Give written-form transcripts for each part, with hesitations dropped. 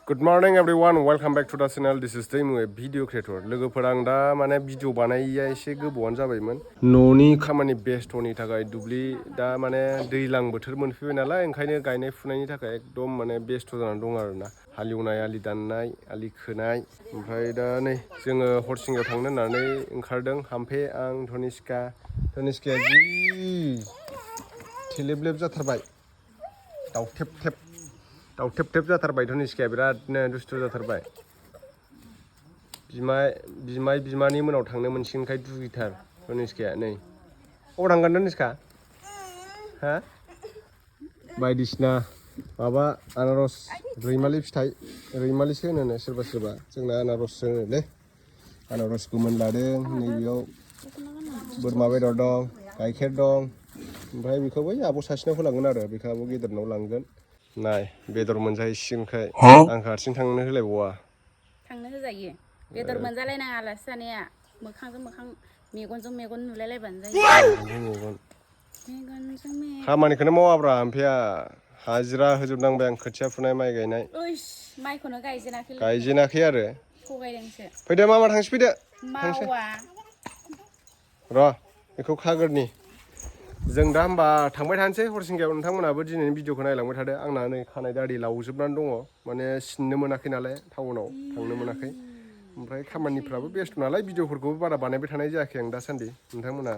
Good morning everyone, welcome back to the channel. This is Gumwi, video creator. लोगोफोर आं दा माने video बानायैया एसे गोबावानो जाबायमोन न'नि खामानि बेस्थ'नि थाखाय दुब्लि दा माने दैज्लां बोथोर मोनफैबाय नालाय ओंखायनो गायनाय फुनायनि थाखाय एकदम माने बेस्थ' जानानै दं आरोना हालेवनाय आलि दाननाय आलि खोनाय ओमफ्राय दा नै जोङो हरसिंगायाव थांनो होननानै ओंखारदों हामफे आं धनिष्काया जि थेलेबलेब जाथारबाय दाउथेब थेब जाथारबाय धनिष्काया बिरादनो दुस्थु जाथारबाय बिमाय बिमानि मोनाव थांनो मोनसिगोनखाय दुगिथार धनिष्काया नै अबाव थांगोन धनिष्का हा बायदिसिना माबा आनारस रैमालि फिथाइ रैमालिसो होनो सोरबा जोंना आनारससो होनोलै आनारस गोमोन लादों नैबेयाव बोरमा बेदर दं गाइखेर दं ओमफ्राय बेखौ बै आब' सासेनाव होलांगोन आरो बेखौ आब' गेदेरनाव लांगोन नाय बेदर मोनजाहैसिगोनखाय आंखौ हारसिं थांनो होलायबावा थांनो होजायो बेदर मोनजालायनाङा आलासि जानाया मोखांजों मोखां मेगनजों मेगन नुलायलायबानो जायो खामानिखौनो मावाब्रा ओमफ्राय हाजिरा होजोबनांबाय आं खोथिया फुनाय माइ गायनाय माइखौनो गायजेनाखै आरो थगायदोंसो फैदो मामा थांसै फैदो मावा र' बेखौ खागोरनि जों दा होमबा थांबाय थानोसै हरसिंगायाव नोंथांमोनाबो दिनैनि भिडिअखौ नायलांबाय थादो आंना नै खानाय दारि लावजोबनानै दङ माने सिननो मोनाखै नालाय टाउनाव थांनो मोनाखै ओमफ्राय खामानिफ्राबो बेस्थ' नालाय भिडिअफोरखौबो बारा बानायबाय थानाय जायाखै आं दासान्दि नोंथांमोना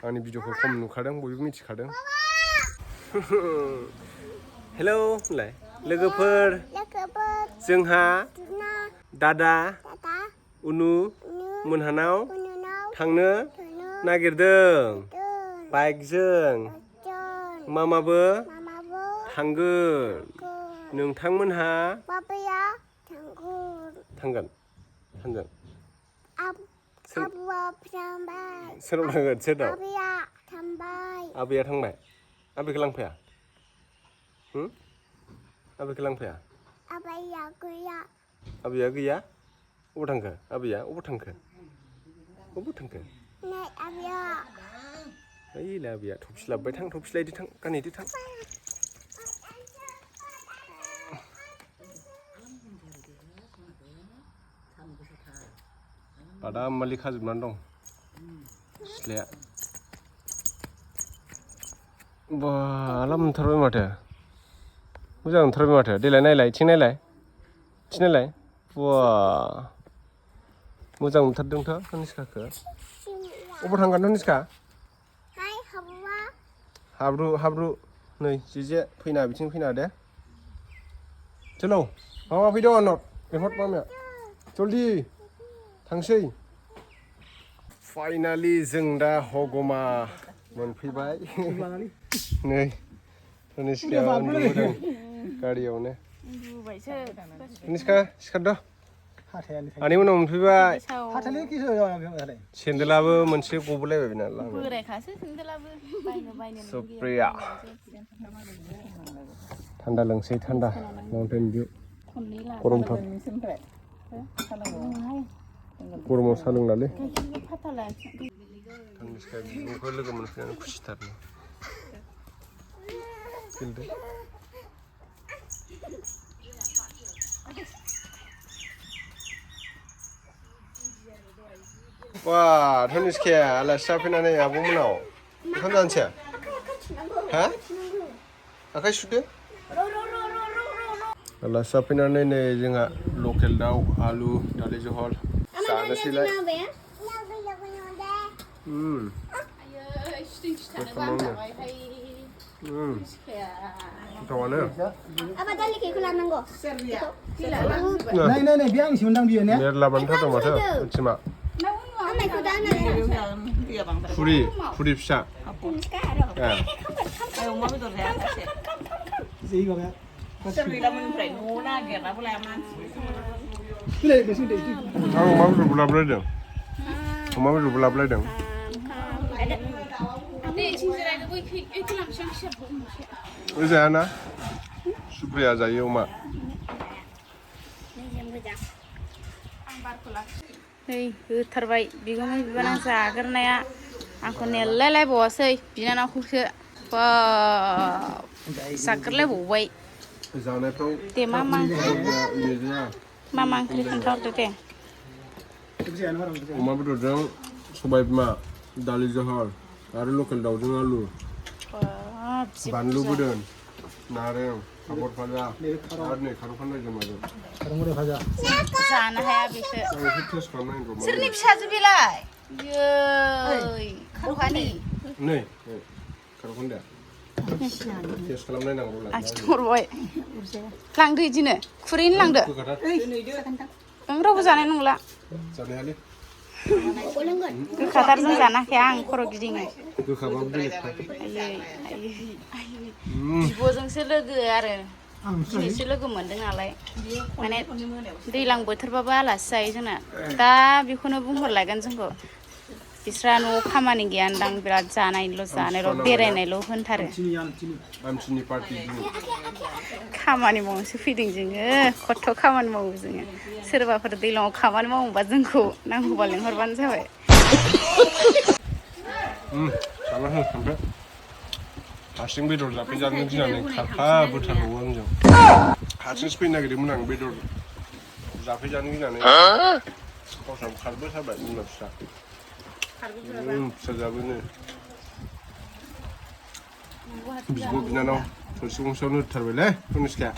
आंनि भिडिअखौ खम नुखादों बयबो मिथिखादों हेलौ होनलाय लोगोफोर जोंहा दादा उनु मोनहानाव थांनो नागिरदों बाइकजों मामाबो थांगोन नोंथांमोनहा थांगोन सोरनाव थांगोन सोरनाव आबैया थांबाय आबैखौ लांफाया आबैखौ लांफाया आबैया गैया अबाव थांखो आबैया अबाव थांखो ओइलाय आबैया थफि लाबोबाय थां थफि लायदो थां गानहैदो थां बादामालि खाजोबनानै दं सिथ्लाया बा आराम मोनथारबाय माथो मोजां मोनथारबाय माथो देलाय नायलाय इथिं नायलाय बा मोजां मोनथारदोंथ' धनिष्काखौ अबाव थांगोन धनिष्का हाब्रु नै जेजे फैना बिथिं फैना दे चलो मामा फैदो लेंहर मामाया जल्दि थांसै फाइनालि जों दा हगमा मोनफैबाय नै धनिष्काया उन्दुबोदों गारियावनो धनिष्का सिखारदो आनै उनाव मोनफैबाय सेन्देलाबो मोनसे गबोलायबाय बेना बोरायखासो सेन्देलाबो सुप्रिया थान्दा लोंसै थान्दा माउन्टेन भिउ गरमथार गरमाव साहा लोंलालै धनिष्का बिब'खौ लोगो मोनफैनानै खुसिथारनो गेलदो वा धनिष्काया आलासि जाफैनानै आब'मोनाव ओंखाम जानोसै हा आखाइ सुदो आलासि जाफैनानै नै जोंहा लकेल दाउ आलु दालि जहल जानोसैलाय गोथावानो मेरलाबानो थारदों माथो उथिमा फुरि फिसा आं अमा बेदरबो लाबोलायदों जायाना सुप्रिया जायो अमा नै होथारबाय बिगुमै बिबाना जाग्रोनाया आंखौ नेलायलायबावासै बिनानावखौसो बा जाग्रोलायबावबाय जानायफ्राव दे मा जाया ओंख्रि खोन्थाहरदो दे अमा बेदरजों सबाय बिमा दालि जहल आरो लकेल दाउजों आलु बानलु बोरदोन नारें पापर भाजा आरो नै खारौ खान्दायजों माजों जानो हाया बेखौ टेस्ट खालामनांगौ सोरनि फिसाजो बेलाय यै खारौखानि नै खारौ खान्दाया टेस्ट खालामनांगौ आखिथरबाय लांदो इदिनो खुरैनो लांदो नों रावबो जानाय नंला जानो हायालै गोखाथारजों जानो हाखाया आं खर' गिदिङो गोखाबाबो बेलेगखा बिब'जोंसो लोगो आरो दिनैसो लोगो मोनदों नालाय माने दैज्लां बोथोरबाबो आलासि जायो जोंना दा बेखौनो बुंहरलायगोन जोंखौ बिस्रा न'आव खामानि गैयानदां बिराद जानायल' बेरायनायल' होनथारो खामानि मावनोसो फैदों जोङो खथ' खामानि मावो जोङो सोरबाफोर दैज्लाङाव खामानि मावोबा जोंखौ नांगौबा लेंहरबानो जाबाय हारसिं बेदर जाफैजानो गिनानै खारफाबोथारबावो आंजों हारसिंसो फैनो नागिरदोंमोन आं बेदर जाफैजानो गिनानै गावस्राबो खारबोथारबाय बिमा फिसा फिसाजोआबोनो बिब' बिनानाव थोरसि गंसेयावनो होथारबायलै तनिष्काया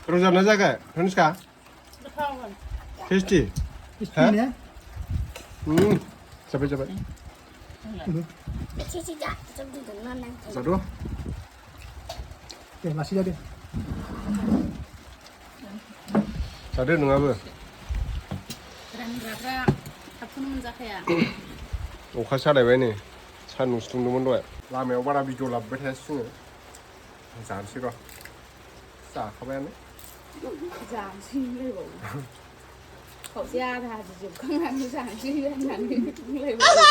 बेदर जाना जायाखै तनिष्का टेस्टि जाबाय जाबाय जाद' दे लासै जादो जादो नोंहाबो रानग्राफ्रा थाबखौनो मोनजाखाया अखा सालायबाय नै सान्दुंसो दुंदोंमोन दहाय लामायाव बारा भिडिअ लाबोबाय थायासै जोङो जानोसै र' जाखाबायानो जानोसै होनलायबावो खावसे आधा आधि जोबखांनानै जानोसै होननानै बुंलायबावो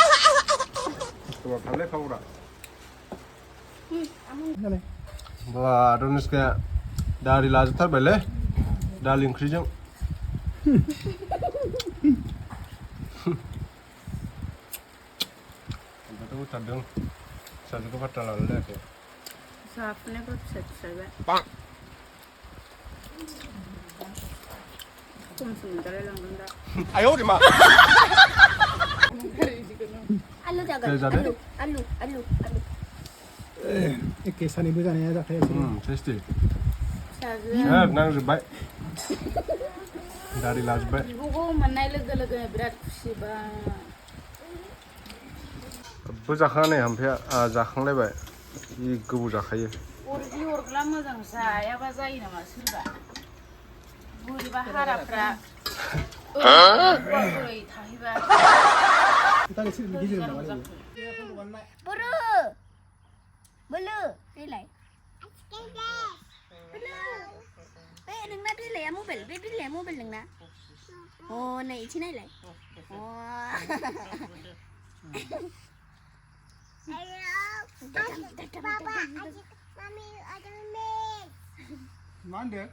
सोरबा थांलाय फावरा जालाय बा तनिष्काया दारि लाजोबथारबायलै दालि ओंख्रिजों ओमफ्रायथ' होथारदों फिसाजोखौ फात्ता लालाय लायाखै जाफुनायफ्रा फिसा फिसाबाय खमसो मोनजालायलांदों दा आयौ मा आलु जागोन आलु एखे सानैबो जानाया जाखाया टेस्टि फिसाजोआ नांजोब्बाय दारि लाजोब्बाय बिब'खौ मोननाय लोगो लोगोनो बिराद खुसिबा बो जाखांनानै ओमफ्राय जाखांलायबाय जि गोबाव जाखायो अरग्लि अरग्ला मोजां जायाबा जायो नामा सोरबा बोरैबा हाराफ्रा ओरै थाहैबा बोलो देलाय बे नोंना बिलाइया मबाइल बे बिलाइया मबाइल नोंना अ नै इसे नायलाय मा होनदों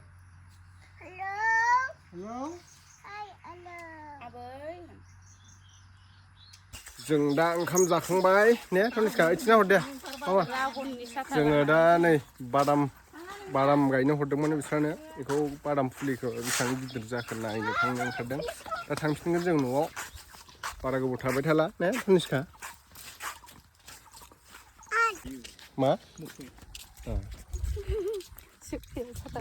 जों दा ओंखाम जाखांबाय ने तनिष्का इथिना हर दे जोङो दा नै बादाम गायनो हरदोंमोन बिस्रानो बेखौ बादाम फुलिखौ बेसेबां गिदिर जाखो नायनो थांनो ओंखारदों दा थांफिनगोन जों न'आव बारा गोबाव थाबाय थाला ने तनिष्का मा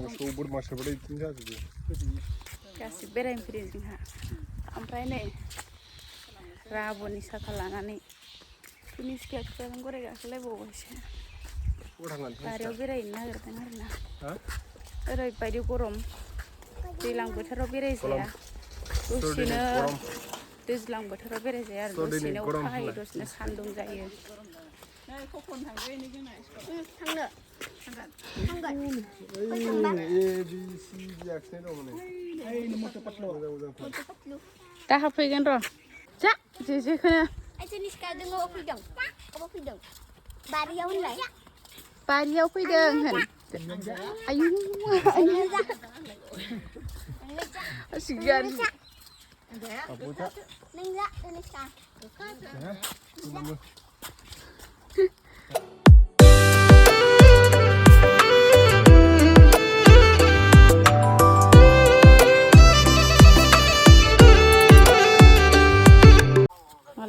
मोसौ बोरमा सोबाथाय बिदिनो जाजोबो गासिबो बेरायनो फैदों जोंहा ओमफ्राय नै राबननि साथा लानानै तनिष्काया फिफाजों गराय गाखोलायबावबायसो बारियाव बेरायहैनो नागिरदों आरोना ओरैबायदि गरम दैज्लां बोथोराव बेरायजाया दसेनो दैज्लां बोथोराव बेरायजाया आरो दसेनो अखा हायो दसेनो सान्दुं जायो दा हाबफैगोन र' जा जेजेखौनो तनिष्का जोङो फैदों अबाव फैदों बारियाव होनलाय बारियाव फैदों होन आयु नों जा तनिष्का मालाय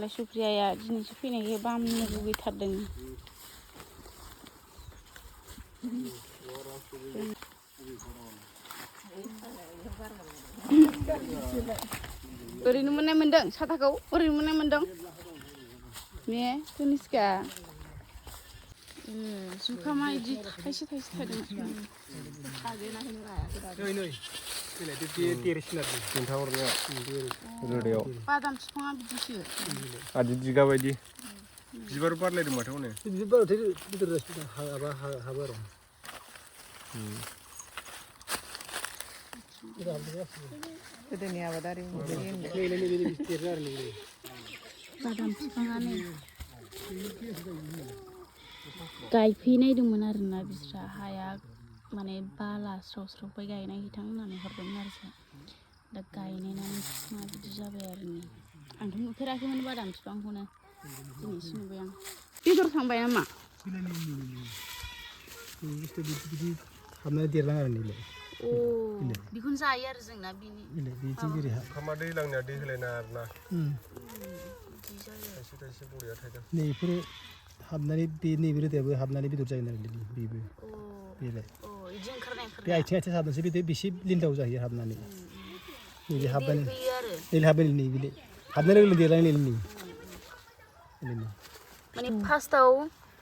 सुप्रियाया दिनैसो फैनायखाय बामनो लुगैथारदों। ओरैनो मोननाय मोनदों साथाखौ ओरैनो मोननाय मोनदों ने तुनिस्का जुखामा इदि थाइसे थाइसे थायदों बादाम बिफाङा बिदिसो आदि दिगा बायदि बिबार बारलायदों माथो हनै गोदोनि आबादारि बादाम बिफाङानो गायफैनायदोंमोन आरोना बिस्रा हाया माने बाला स्राव स्रावबाय गायनाय हैथां होननानै हरदोंमोन आरो दा गायनायनानै बिफाङा बिदि जाबाय आरो नै आंथ' नुफेराखैमोन बादाम बिफांखौनो दिनैसो नुबाय आं बेदर थांबाय नामा हाबनानै देरलाङो आरो नैलाय बेखौनो जायो आरो जोंना बिनि जुखामा दैलांनिया दै होलायना आरोना थाइसे थाइसे बरिया थायदों नैफोरो हाबनानै बे नैबे रोदायाबो हाबनानै बेदर जायो आरो बेबो बेलाय बे आथिं आथिं हाबनोसै बे बेसे लिन्दाव जाहैयो हाबनानै नैबे हाबनानै नैले हाबनानै नैबे हाबनाय लोगो लोगो देरलाङो नैले माने फार्स्टआव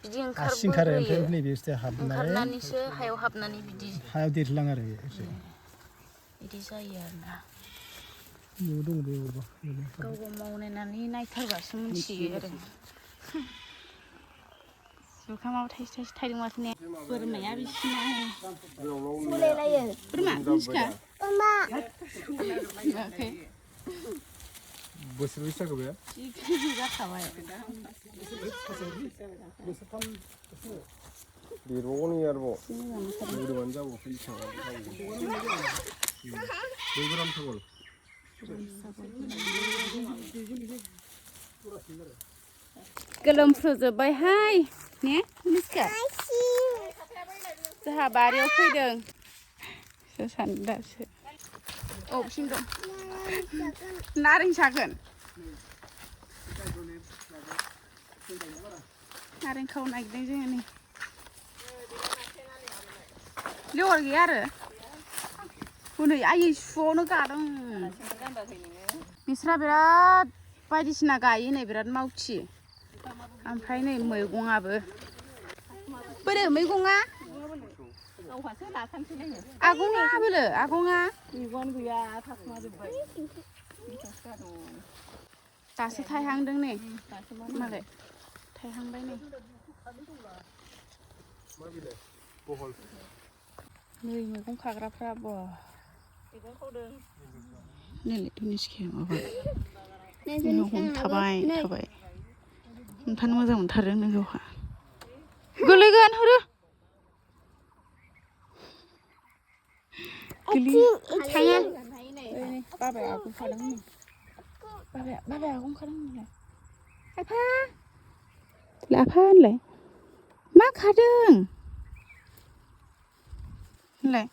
बिदि ओंखारो ओमफ्राय नैबे बुस्थुआ ओंखारनानैसो हायाव हाबनानै बिदि हायाव देरलाङो आरो बिदि जायो आरोना दङ बे गाव गाव मावनायनानै नायथारबासो मिथियो आरो जुखामाव थाइसे थाइसे थायदों माथो ने बोरमाया बिसिना बोरमा मिथिखा बोसोर बेसे जाखो बे जाखाबाय देरबावगोन आरोबाव बोरमानो जाबाव ग्राम सागल गोलोमफ्रुजोब्बायहाय ने मिथिखा जोंहा बारियाव फैदों सानदों दासो फिन दं नारें सागोन नारें खाव नागिरदों जोङो नै लेवार गैया आरो हनै आयै सुआवनो गादों नोंस्रा बिराद बायदिसिना गायो नै बिराद मावथि ओमफ्राय नै मैगङाबो बोरो मैगङा आगङा बोलो आगङा मैगंआनो गैया थाखुमाजोब्बाय दासो थायहांदों नै मालाय थायहांबाय नै नै मैगं खाग्राफ्रा नैलाय तुनिस्काया माबा हमथाबाय थाबाय हमथानो मोजां मोनथारो नों गावहा गोलैगोन हरो थाङा बाबाया आगंखादों बाबाया आगंखादों होनलाय आफा लाफा होनलाय मा खादों होनलाय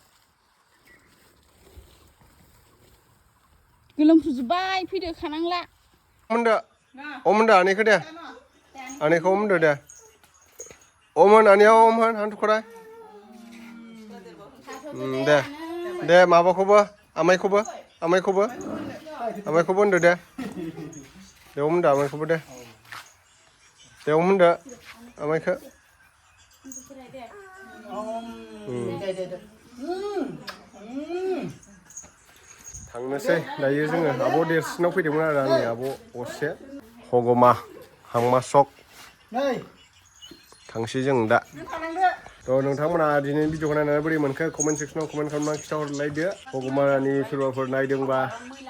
गोलोमफ्रुजोब्बाय फैदो खानांला अमोनदा आनैखौ दे आनैखौ अमोनदो दे अमोन आनैया अमोन हान्थुखरा दे माबाखौबो आमाइखौबो होनदो दे अमोनदो आमाइखौबो दे अमोनदो आमाइखौ थांनोसै दायो जोङो आब' देरसिनाव फैदोंमोन आरो आंनि आब' असे हगमा हांमा सक थांसै जों दा थ' नोंथांमोना दिनैनि भिडिअखौ नायनानै बोरै मोनखो कमेन्ट सेक्सनाव कमेन्ट खालामनानै खिथाहरलायदो हगमानि सोरबाफोर नायदोंबा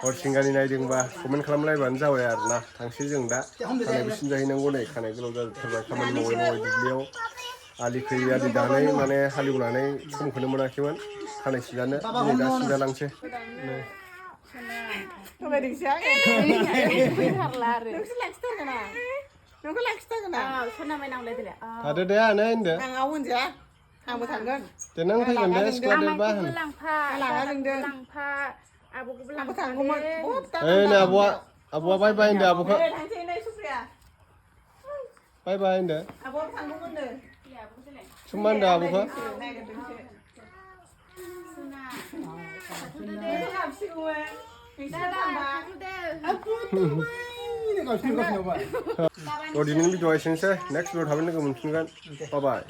हरसिंगानि नायदोंबा कमेन्ट खालामलायबानो जाबाय आरोना थांसै जों दा खानायबो सिनजाहैनांगौ नै खानाय गोलाव जाथारबाय खामानि मावै दुब्लियाव आलि खोयै आलि दानै माने हालेवनानै समखौनो मोनाखैमोन खानाय सिनजानो दिनै दा सिनजालांसै ทำไมถึงเสียไง थारला आरो น้องก็ลักสตากันนะน้องก็ลักสตากันนะ सोनाबाय नांलाय देलाय Ada deh aneh inde. นางเอาหุ่นเสียทางไปทางเงิน Tenang sih kan deh sekolah deh bahan. लांफा लांफा आब'खौबो ทางไปทาง लांफा กูมันปุ๊บ Eh ini abu bye bye inde abu เฮ้ kak. ยทางที่ไหนสุดเสีย Bye bye inde. อาบอกทางกูมันเลย Cuman dah abu kak. แม่กันเป็นเชื่อ सुना ไม่ต้องทำชิวเว้ยไม่ใช่ทำมา ini kau suruh kau coba Kalau di ini video essence next video habis ini kemudian kan. Bye bye.